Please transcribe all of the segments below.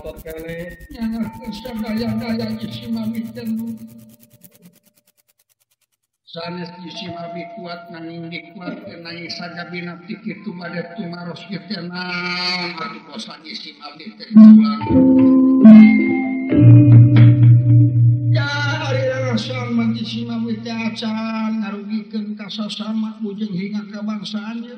ngotot keneh. Nyangakeun sadaya-daya jisim abdi teh. Sanes jisim abdi kuat nanging nikmat nanging sagabina ti kitu bade tumaros kieu teh naon atuh dosa jisim abdi teh ulang. Ya ari rasa mah jisim abdi teh acan ngarugikeun ka sasama bujeng hingga kabangsaan ye.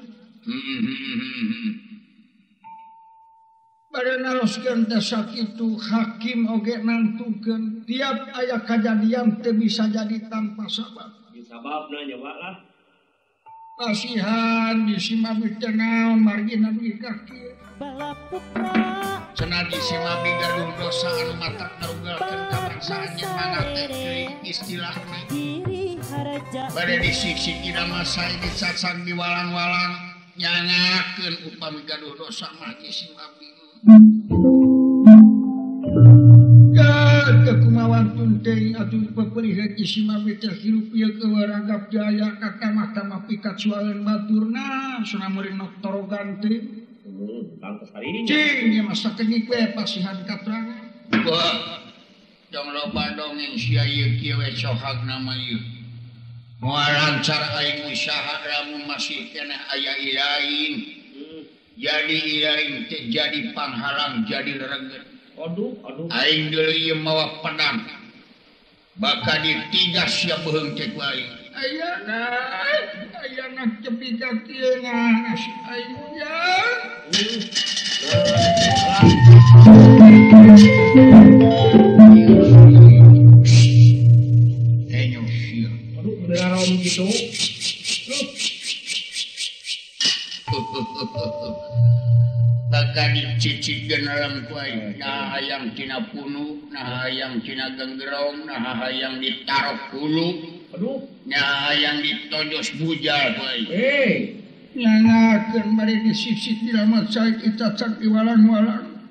Bade naroskeun teh sakitu hakim oge nangtukeun tiap aya kajadian teu bisa jadi tanpa sabab. Sababna nyoba lah. Pasihan jisim abdi teh naon margina dugi ka kieu. Cenah jisim abdi gaduh dosa anu matak ngarugalkeun kabangsaan jeung mangga teh teuing istilahna. Bade disiksik dina masa dicacang diwalang-walang nyangakeun upami gaduh dosa mah jisim abdi. Ya kumawantun teuing atuh peperiheun jisim abdi teh hirup ieu keur ragap jaya ka tamah-tamah pikacualeun baturna sunah meureun nok torogan teh. Tangtos hari ini. Cing ieu mah sakedik we pasihan katrangan. Wah, jong loba dongeng sia ieu kieu we sohagna mah ieu. Moal lancar aing usaha lamun masih keneh aya ilaing. Jadi ilaing teh jadi panghalang jadi lereget. Aduh, aduh. Aing deui ieu mawa pedang. Bakal ditigas sia beuheung teh ku aing. Ayana, ayana cepi ka kieu nasib aing ya. Enyo sia. Aduh, beneran gitu. Bakal dicicik dalam ku aing. Nah hayang tina punu, nah hayang tina genggerong, nah hayang ditarok hulu. Aduh, nah hayang ditojos bujal ku aing. Hei, nyangakeun bari disiksik di lamat sae dicacak di walang-walang.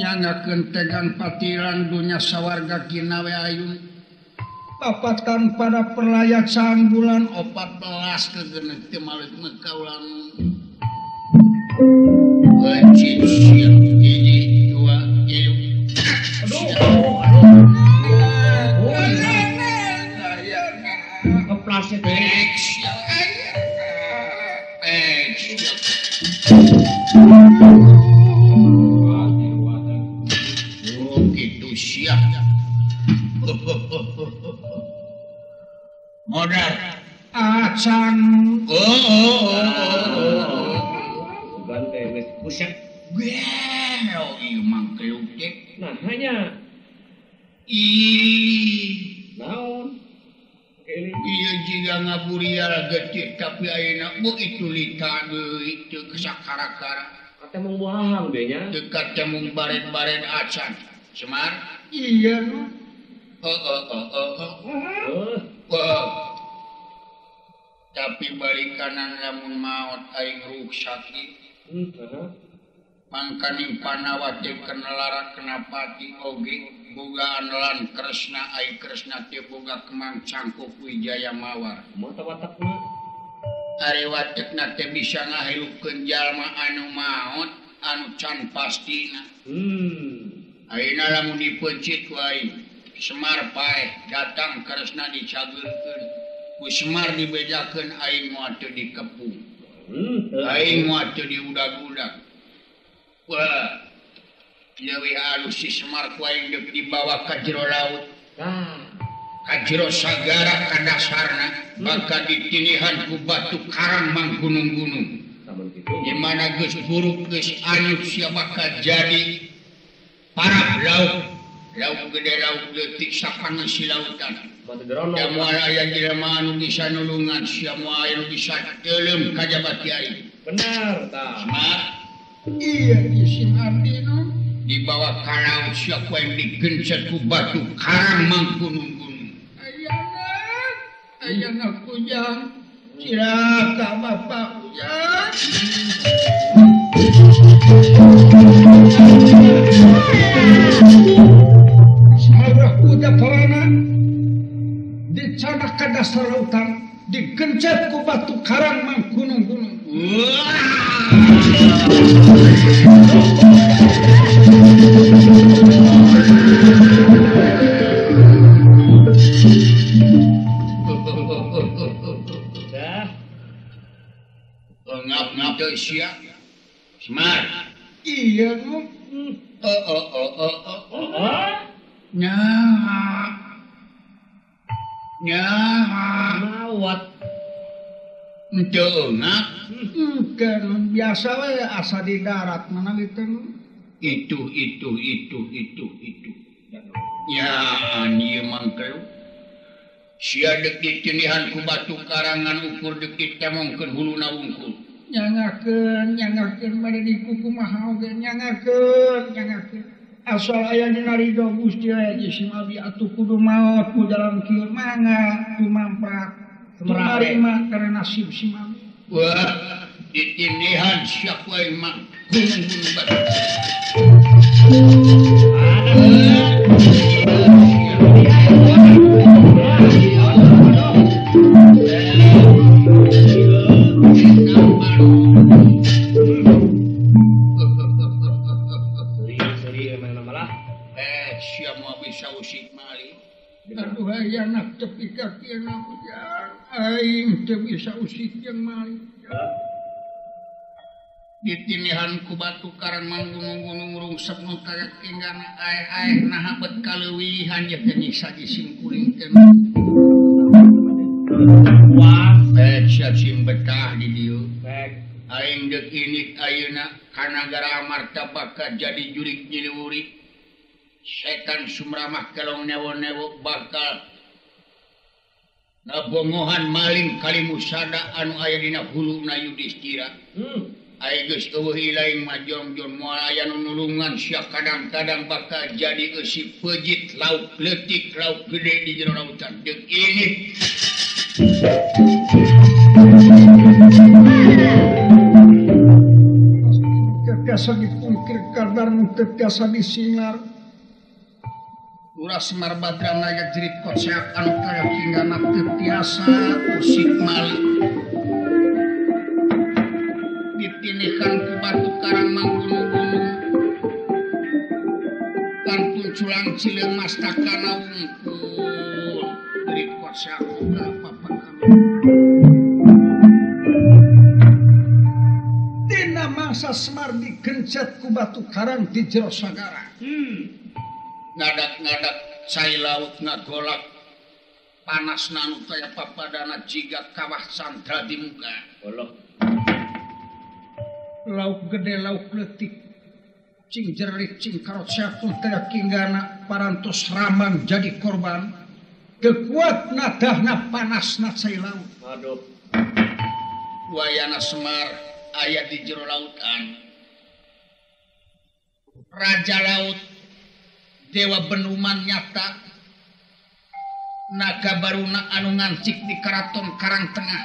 Nyangakeun tegan patilan dunya sawarga kina we ayun. Papatan pada perlayat bulan 14 kegenek teu maleut mah ulang. Encit sia hiji dua tilu. Aduh, aduh. Keplaset X. X. Oh gitu sia. Modal acan. Oh. Sugan teh geus pusat. Gelo ieu mangkeluk teh. Nah, hanya ih naon? Ieu jiga ngaburial getih tapi ayeuna begitu lita deui teu kesakara-kara. Katemung bohang deui nya. Teu katemung baret-baret acan. Semar? Iya nu. Heeh. Tapi balik kanan lamun maot aing ruksak ieu. Mangkaning Panawati kena lara kena pati oge boga andalan Kresna ai Kresna teh boga kemang cangkuk Wijaya Mawar. Mata watakna. Ari watekna teh bisa ngahirupkeun jalma anu maot anu can pastina. Ayeuna lamun dipeuncit ku aing Semar paeh datang Kresna dicageurkeun. Ku Semar dibejakeun aing moal teu dikepung. Aing moal teu diudag-udag. Wah, leuwih alus si Semar ku aing deuk dibawa ka jero laut. Ka jero sagara ka dasarna bakal ditinihan ku batu karang manggunung-gunung. Di mana geus buruk geus anyut sia bakal jadi parah laut. Laut gede laut leutik sapangeun lautan. Da moal aya jelema anu bisa nulungan sia moal aya nu bisa teuleum ka jabati aing. Bener tah. Semar. Iya jisim abdi nu dibawa ka laut sia ku aing digencet ku batu karang manggunung-gunung. Ayana, ayana kujang, cilaka bapak ujang. Sabrah kuda parana dicanak ka dasar lautan digencet ku batu karang manggunung-gunung. Wah! Iya nu. Oh oh oh oh oh. Nya. Nya. Mawat. Henteu eungap. Henteu biasa we asa di darat mana gitu. Itu. Ya ieu mangkel. Sia deuk ditindihan ku batu karangan ukur deuk ditemongkeun huluna wungkul. Nyangakeun bade dikukumaha oge nyangakeun. Asal aya dina ridho Gusti we sim abdi atuh kudu maot ku jalan kieu mangga tumampak. Tarima karena nasib sim abdi. Wah, ditindihan sia ku aing mah gunung-gunung batu. Aduh anak tepi kaki anak aing teu bisa usik jeung mali. Ditinihan ku batu karang manggunung-gunung rungsep nu taya tinggana aeh-aeh naha bet kaleuwihan ye teh nyiksa jisim kuring teh. Wah, sia sim betah di dieu. Aing deuk inik ayeuna ka nagara Amarta bakal jadi jurig nyiliwuri. Setan sumramah kelong newo-newo bakal ngabongohan maling kalimusada anu aya dina huluna Yudhistira. Aya geus eueuh ilaing majongjon moal aya nu nulungan sia kadang-kadang bakal jadi eusi peujit lauk leutik lauk gede di jero lautan. Deuk ini teu tiasa dipungkir kadar nu teu tiasa disingar. Lurah Semar Badra naya jerit koseak anu kaya tinggana teu tiasa usik mali. Ditinihan ku batu karang manggunung-gunung. Kantun culang cileung mastakana wungkul. Jerit koseak ka papakan. Dina mangsa Semar digencet ku batu karang di jero sagara. Ngadak-ngadak cai laut ngagolak panas nanu taya papadana jiga kawah sandra di muka. Lauk gede lauk leutik cing jerit cing karot siapun taya kinggana parantos ramang jadi korban. Kekuat nadahna panasna cai laut. Aduh. Wayana Semar aya di jero lautan. Raja laut Dewa Benuman nyata naga baruna anu ngancik di karaton Karang Tengah.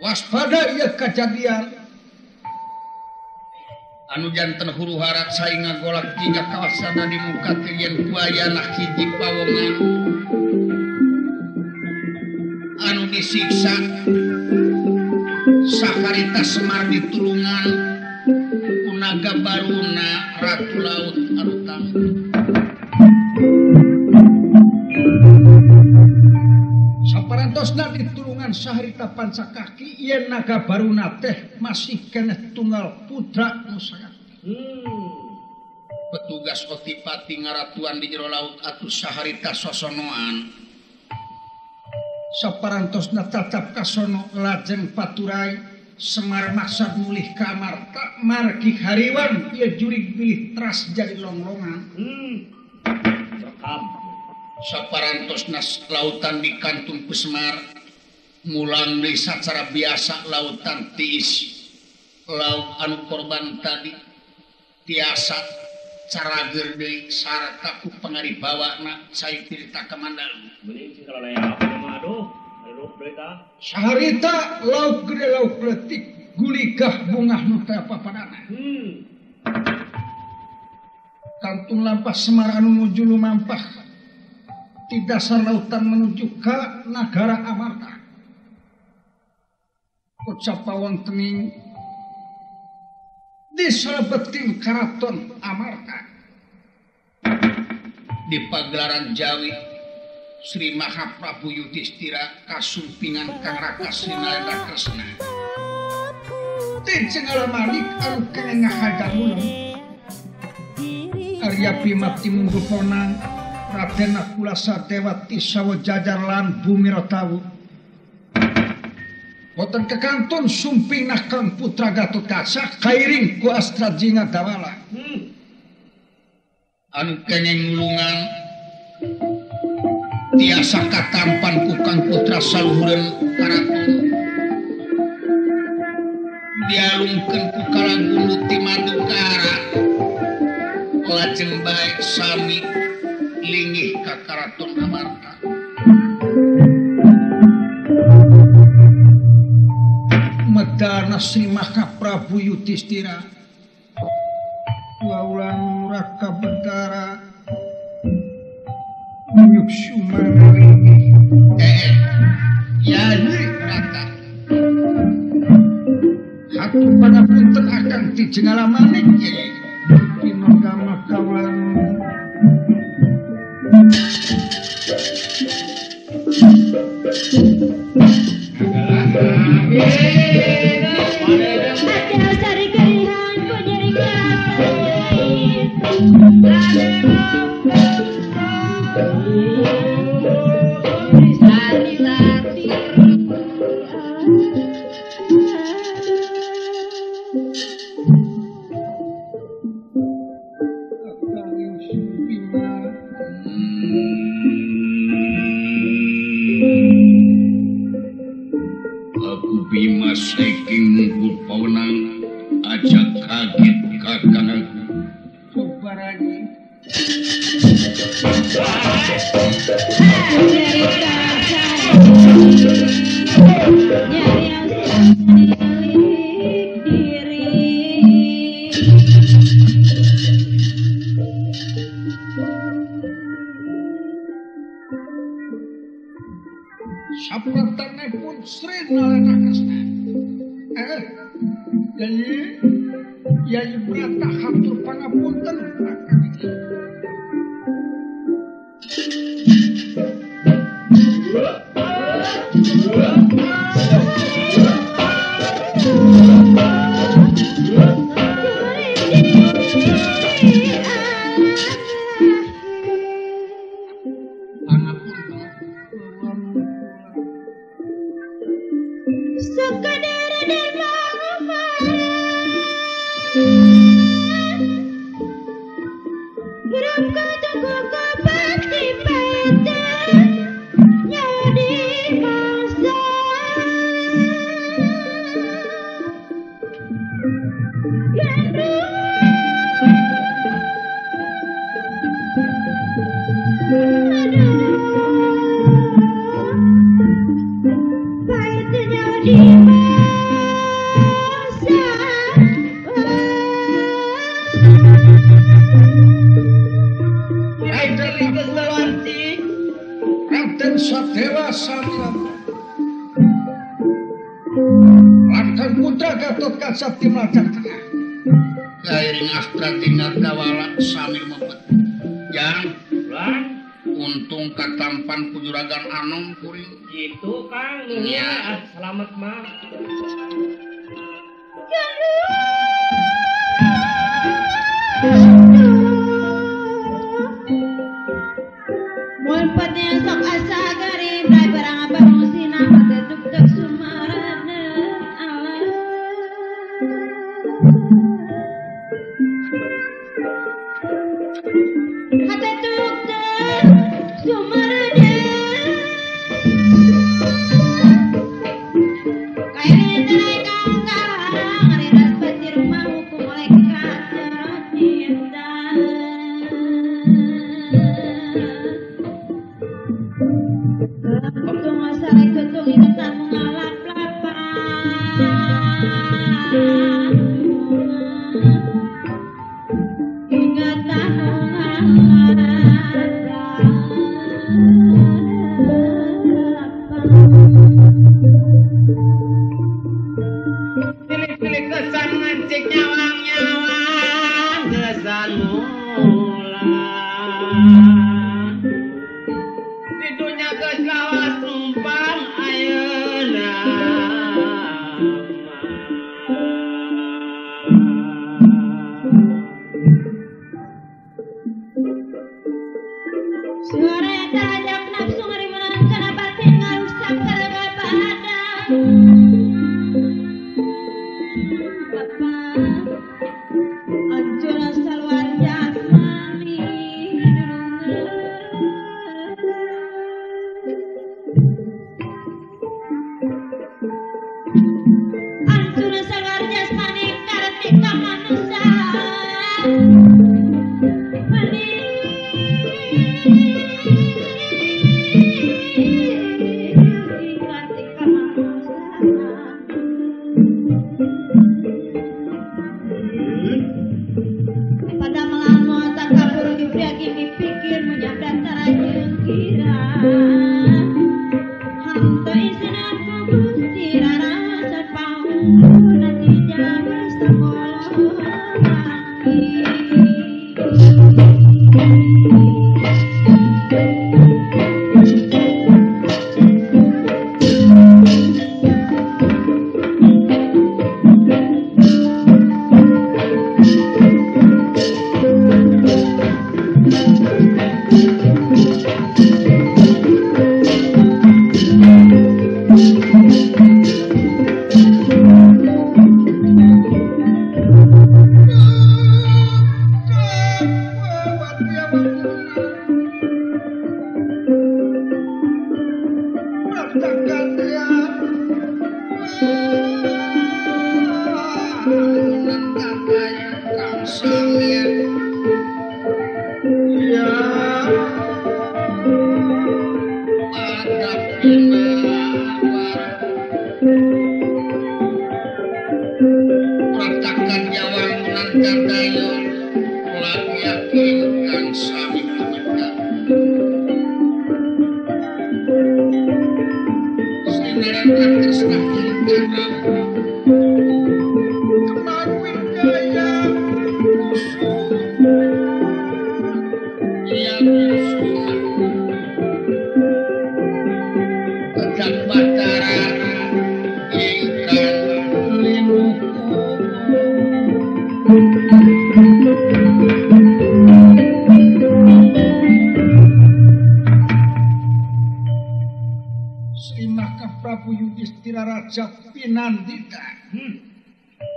Waspada ieu kejadian anu janten huru hara cai ngagolak jiga kawasana di muka teh yen kuayana hiji pawongan anu disiksa sakarita Semar ditulungan ku naga baruna ratu laut anu tangguh. Saparantosna ditulungan saharita pancakaki yen naga baruna teh masih keneh tunggal putra nu sakti. Petugas Otipati ngaratuan di jero laut atuh saharita sosonoan. Saparantosna tatap kasono lajeng paturai Semar maksad mulih ka Amarta margi hariwang ieu jurig bilih teras jadi longlongan. Rekam. Saparantosna lautan di kantun ku Semar mulang deui sacara biasa lautan tiis laut anu korban tadi tiasa carager deui sarta ku pangaribawana cai tirta kamandalu. Meuning cing kalaya apa mah aduh. Saharita lauk gede lauk leutik guligah bungah nu teu papadana. Kantun lampah Semar anu nuju lumampah ti dasar lautan menuju ka nagara Amarta. Kocap pawontening di salebeting karaton Amarta. Di pagelaran Jawi Sri Mahaprabu Yudhistira kasumpingan Kang Raka Sri Narendra Kresna. Ti Jenggala Manik anu kenging ngahadang ulem. Arya Bima timunggul ponang Raden Nakula Sadewa ti sawa jajar lan bumi Ratawu. Boten kekantun sumping nakang putra Gatotkaca kairing ku Astra Jinga Dawala. Anu kenging nulungan tiasa katampan ku Kang Putra saluhureun karaton. Dialungkeun ku Kalagulu ti Madukara. Lajeng bae sami linggih ka karaton Amarta. Medana Sri Mahaprabu Yudhistira waulan Raka Betara nyuksumana linggih. Yayi Raka hatur pangapunten akang ti Jenggala Manik pinogama kawan. Aku Bima saking mungkur pawenang aja kaget kakang aku. Coba lagi. Sapratanipun Sri Nalana Kresna. Yayi, Yayi Brata hatur pangapunten akang iki. Raden Sadewa Samila Lankan putra Gatotkaca ti Mlajak Tengah. Kairing Astra Tinggal Dawala samil mepet. Jang, lan untung katampan ku Juragan Anom kuring. Gitu Kang, ya. Selamat mah. Mun sok asa garib rai barang apa musina tuk sumarana Allah. Hate tuk sumarana kairi terai kangkang ari raspati rumah hukum malaikat cinta. Pilih-pilih kesan ngancik nyawang-nyawang kesan mula. Itunya geus lawas numpang ayeuna. Ya Pratakan jawang nangkadayon ulah yakin kang sami tumeka Sinaran tresna ingkang kemarin gaya musuh ya musuh Kecak Batara ingkang linuku Sri Maka Prabu Yudhistira Raja Pinandita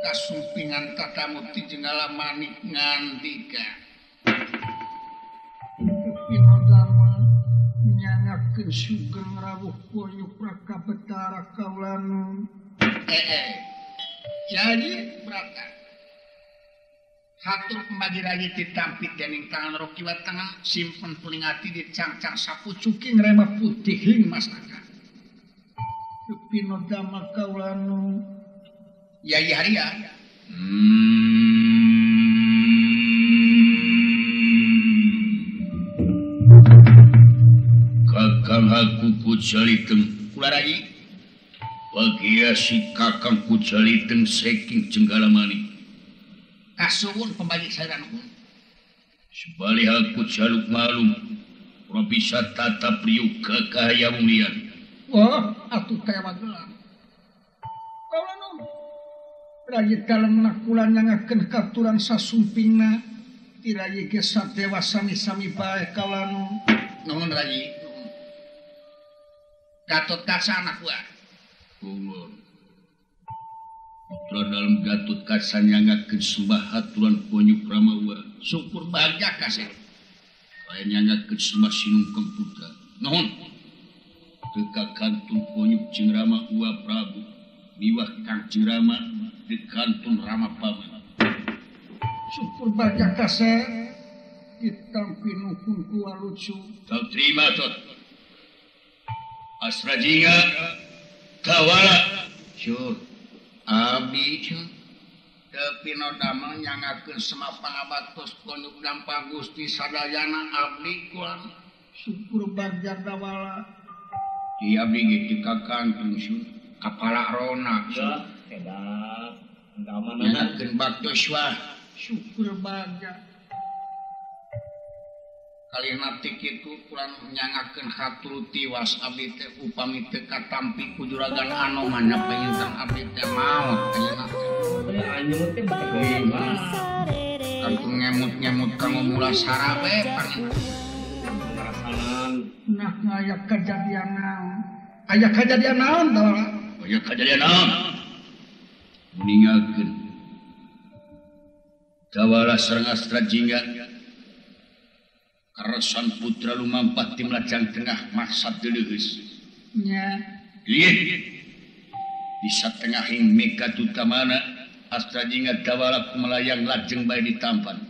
kasumpingan tatamu ti Jenggala Manik ngandika Pinodama nyangakeun sugeng rawuh boyo Praka Betara Kaulanu Jadi brata hatur pembagi-bagi ditampit dening tangan rokiwa tangan simpen puning ati dicangcang sapucuking rema putihing mastaka Pinodama Kaulanu Yai Haria Kakang aku Kucaliteng kula rayi bagia si Kakang Kucaliteng saking Jenggala Manik kasuwun pembagi saran nuhun sebalik aku jaluk malum ora bisa tatap riuk kakahayamulian wah atuh tewa gelang Kaulanu rayi dalem kula nyangakeun katuran sasumpingna tirayi ge sadewa sami-sami bae kaulanu nuhun rayi Gatot Kaca anak gua Ulun Putra dalam Gatot Kaca nyangakeun sembah haturan Ponyu Pramawa syukur bahagia kasih kaya nyangakeun sembah sinungkeng putra nuhun teka kantun Ponyuk jeung Rama Uwa Prabu miwah Kang jeung Rama di kantun Rama Paman syukur bahagia kasih ditampi nuhun ku lucu kau terima tot Astra Jingga Kawala syur abdi teu pinodama nyangakeun semapang abatos konyuk dampa Gusti sadayana abdi kula syukur bagja dawala di abdi ge teu kakantun syur kapala rona ya edan nyangakeun baktos wah syukur bagja kalihna ti kitu kurang nyangakeun hatur tiwas abdi teh upami teu katampi ku juragan Anoman nya panginten abdi teh maot ayeuna teh anyut teh kantun ngemut-ngemut kanggo mulasara we panginten nah aya kajadian naon aya kajadian naon tawala aya kajadian naon meninggalkeun Dawala sareng Astra Jingga Karasan putra lumampah ti melajang tengah maksad deuleuheus nya lieu di satengahing mega tutamana Astra Jingga Dawala kumelayang lajeng bae ditampan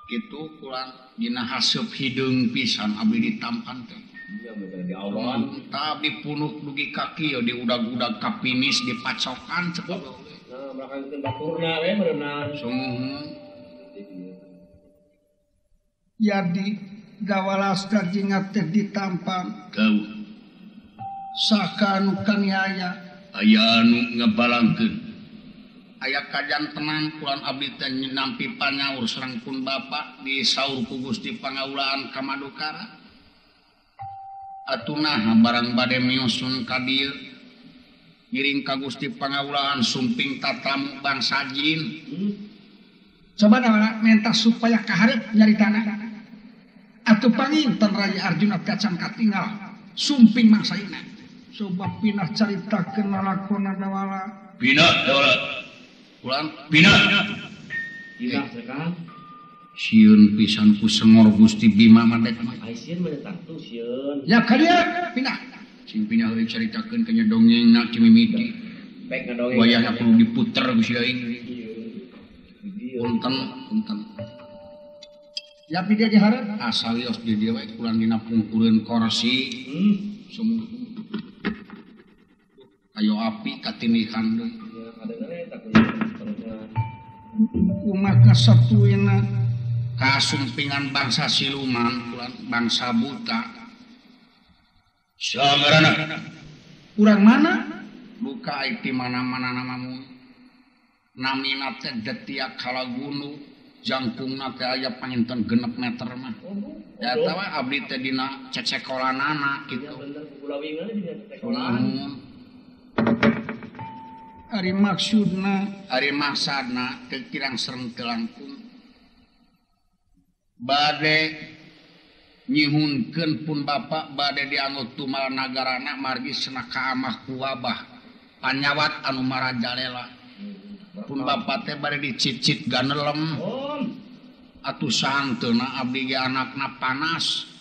kitu kurang dina haseup hideung pisan abdi ditampan teh di awan tah abdi punuk dugi ka kieu diudag-udag ka pinis dipacokan cek nah melakankeun baturna we meureunna sumuhun jadi Dawala Astra Jingga teh ditampan kau saka anu kaniaya aya anu ngabalangkeun aya kajantenan kulan abdi teh nampi panyaur sareng pun bapa disaur ku Gusti Pangaulaan ka Madukara atuh naha barang bade miusun ka dieu ngiring ka Gusti Pangaulaan sumping tatamu bangsa jin coba Dawala menta supaya kaharep nyaritana atuh panginten Raja Arjuna teh can katinggal sumping mangsaina coba pinah caritakeun lalakona Dawala pinah Dawala ulang pinah pinah sekang sieun pisan ku sengor Gusti Bima madek mah ai sieun mah tangtu sieun ya ka dieu pinah sing pinah euy caritakeun ka nya dongengna ti mimiti baik ngadongeng wayahna kudu diputer ku si aing punten Punten. Ya pi dia dihareup asal yos di dieu we kurang dina pungkureun korsi. Sumuhun. Ayo api katinihan deui. Kumaha satuina kasumpingan bangsa siluman bangsa buta. Samarana urang mana? Duka aing ti mana-mana namamu. Namina teh Detia Kalagunu, jangkungna teh aya panginten 6 meter mah. Ya eta we abdi teh dina cecekolanana kitu. Ari maksudna, ari maksadna teu kirang sareng teu langkung. Bade nyihunkeun pun bapak bade dianggo tumal nagarana margi cenah kaamah ku wabah panyawat anu marajalela. Pun bapak teh bade dicicit ganelem. Atuh sahanteuna abdi ge anakna panas.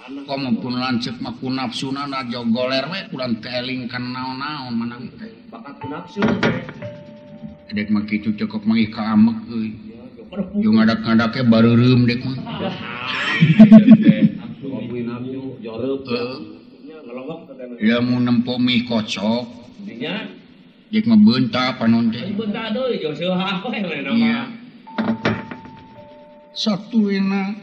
Komo pun lanceuk mah ku nafsuna na jogoler we kurang teu eling kana naon-naon manang teh. Bakat ku nafsu teh. Dek mah kitu cekop mah ka amek euy. Yo ngadak-ngadake bareureum dek mah. Ya mun nempo mie kocok. Dinya dek mah beunta panon teh. Beunta deui jeung seuhah we mah. Satuina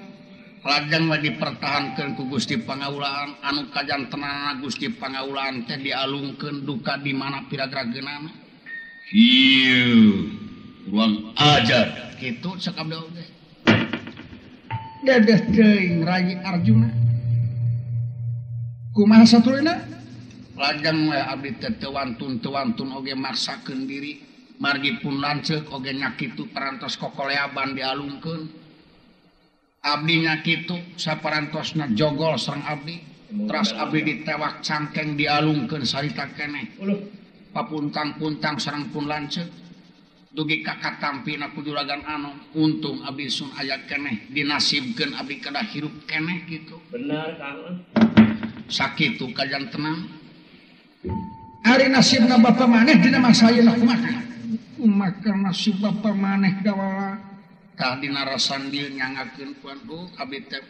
lajeng we dipertahankeun ku Gusti Pangaulaan anu kajantenana Gusti Pangaulaan teh dialungkeun duka di mana piragrageunana. Ieu urang ajar kitu cek abdi oge. Dedeh teuing Rayi Arjuna. Kumaha satulina? Lajeng we abdi teh teu wantun oge maksakeun diri margi pun lanceuk oge nya kitu parantos kokoleaban dialungkeun. Abdi nya kitu saparantosna jogol sareng abdi teras abdi ditewak cangkeng dialungkeun sarita keneh. Papuntang-puntang sareng pun lanceuk dugi ka katampina ku juragan anom untung abdi sun aya keneh dinasibkeun abdi kedah hirup keneh kitu. Bener Kang. Sakitu kajantenan. Ari nasibna bapa maneh dina mangsa ayeuna kumaha? Kumaha nasib bapa maneh dawala? Tah dina rasandil nyangakeun ku aduh abdi teh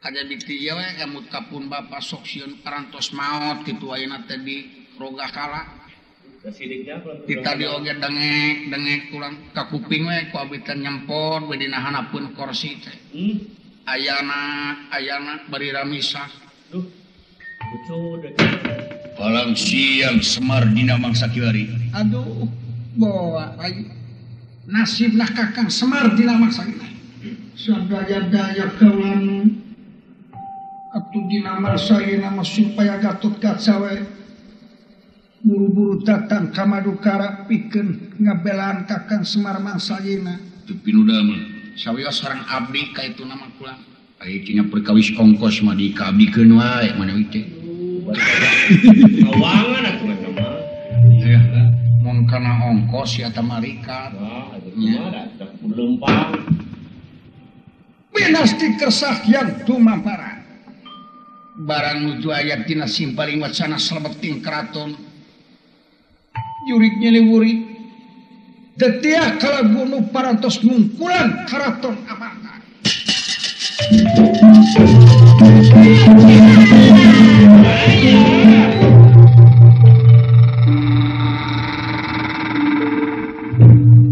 kaja bikti ieu we emut ka pun bapa sok sieun parantos maot kitu ayeuna teh di rogah kala. Ti tadi oge dengek-dengek kurang ka kuping we ku abdi teh nyempot we dina hanapeun korsi teh. Ayana bari ramisah. Duh. Lucu deh. Palang siang Semar dina mangsa kiwari. Aduh, bawa lagi. Nasibna Kakang Semar dina mangsa kiwari. Sadaya-daya kaulanu atuh dina mangsa ayeuna mah supaya Gatotkaca we buru-buru datang ka Madukara pikeun ngabelaan Kakang Semar mangsa ayeuna. Teu pinuda mah. Sawios sareng abdi ka ituna mah pulang. Aya tina perkawis ongkos mah dikaabdikeun wae manawi teh. Kawangan atuh mah. Ya, mun kana ongkos ya ta marikat. Wah, atuh mah da leumpang. Binasti kersah yang tumampara. Barang nuju aya tina simpaling wacana salebeting keraton. Jurik nyeliwuri. Detia kalagunu parantos mungkulan keraton Amarta.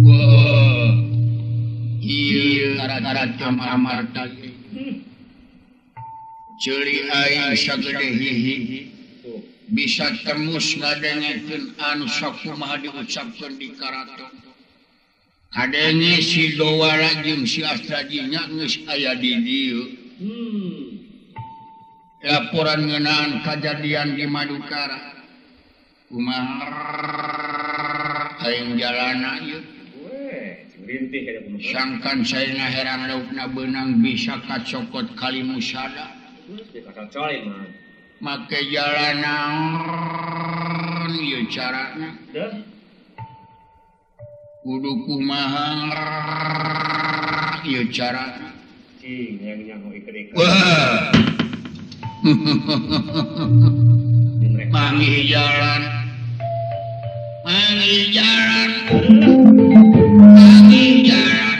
Wah, ieu karaton Amarta. Ceuli aing sagede hihi bisa temus ngadengekeun anu sakumaha diucapkeun di karaton. Kadenge si Dowala jeung si Astrajinya geus aya di dieu. Laporan ngeunaan kajadian di Madukara. Kumaha aing jalana ieu? Sangkan saena herang laukna beunang bisa kacokot kali musada. Make jalanan ieu carana. Kudu kumaha ieu carana. Cing yang nyaho iker-iker. Wah. Manggih jalan. Manggih jalan. Manggih jalan.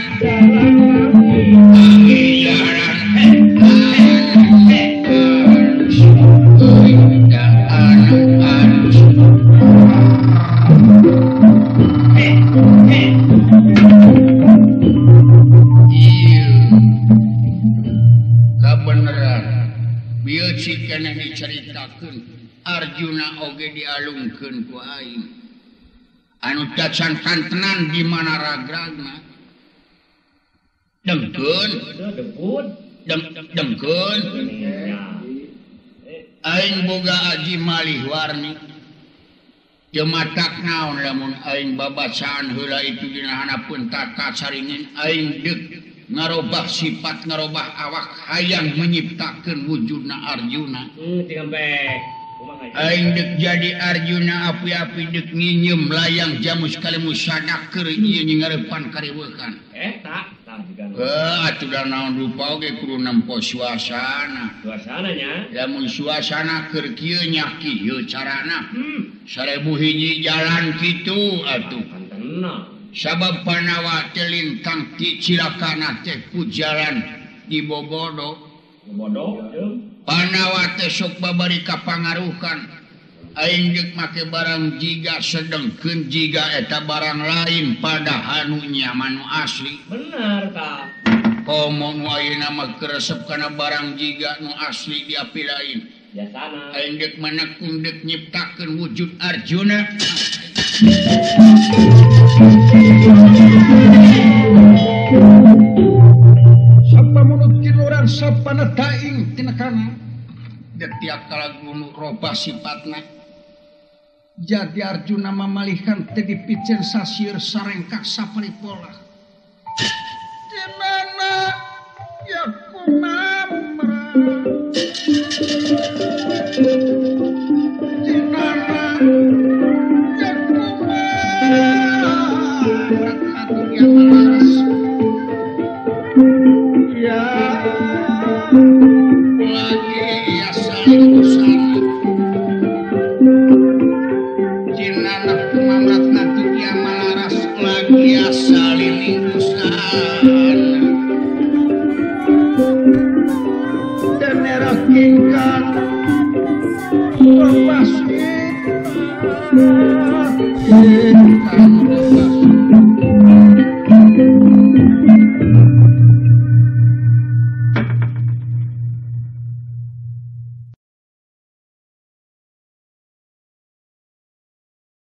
keneh dicaritakeun Arjuna oge dialungkeun ku aing anu tacan kantenan di mana ragragna dengkeun dengkeun aing boga aji malih warni teu matak naon lamun aing babacaan heula itu dina hanapun tata caringin aing deuk ngarobah sifat ngarobah awak hayang menyiptakeun wujudna Arjuna. Aing deuk jadi Arjuna api-api deuk nginyeum layang jamus kalimu sadak keur ieu ngarepan kareweukan. Eta tah juga. Heuh atuh da naon rupa oge kudu nempo suasana. Suasananya? Lamun suasana keur kieu nya kieu carana. 1000 hiji jalan kitu atuh. Sabab Panawa teh lintang ti cilakana teh ku jalan di Bobodo. Bobodo jeung Panawa teh sok babari kapangaruhan. Aing deuk make barang jiga sedengkeun jiga eta barang lain padahal nu nyaman nu asli. Bener tah. Komo nu ayeuna mah keresep kana barang jiga nu asli di api lain. Biasana. Aing deuk manekung deuk nyiptakeun wujud Arjuna. Sapa munut urang sapana taing tina kana. Tiap kala gunu robah sifatna. Jadi Arjuna mamalihan teh dipicen sasieur sarengkak saparipola. Dinana ya kumamra. Dinana ya kumamra. Ya malaras. Ya lagi ya saling usana. Jinana kumamrat natunya malaras lagi ya saling usana. Dan merah kingkat lepas.